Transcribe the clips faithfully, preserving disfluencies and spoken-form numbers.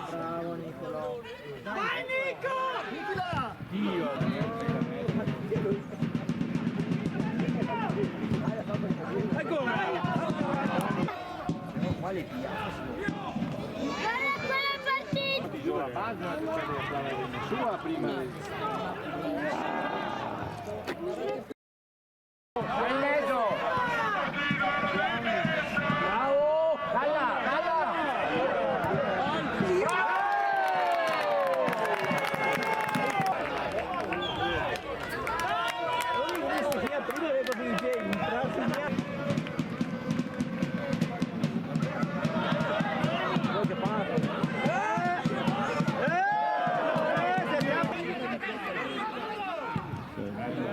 Bravo, Nicolò. Dai, Nico! Dio! Ecco! Quale piazza? Guarda quella partita! Sua prima. Bravo! Cala, cala!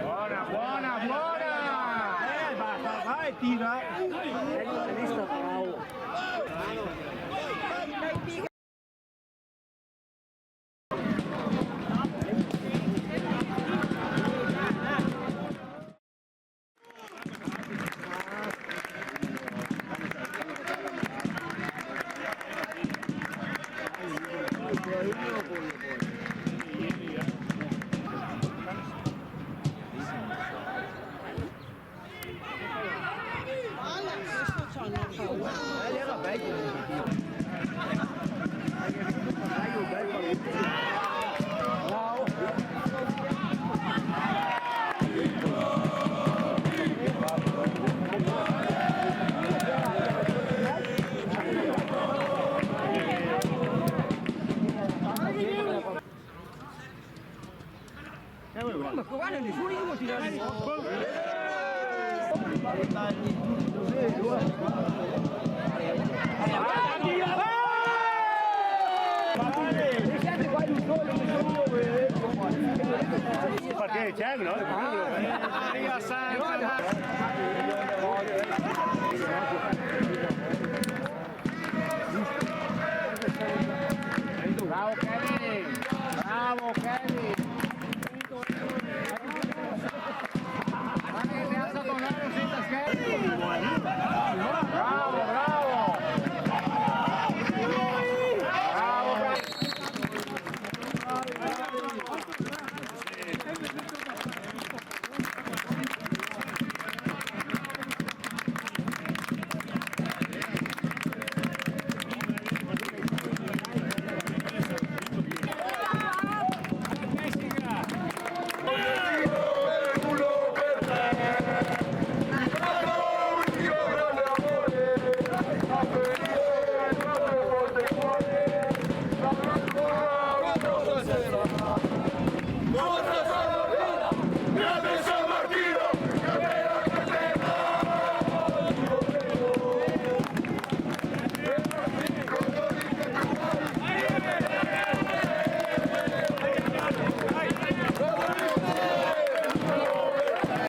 Bona, bona, bona! Eh, basta, vai, tira! Eco, visto, bravo! Ma qua nessuno gli vuol tirare. Parché c'è, no? Aria santa. Bravo Kevin! Bravo Kevin! Bravo, bravo! Bravo, bravo!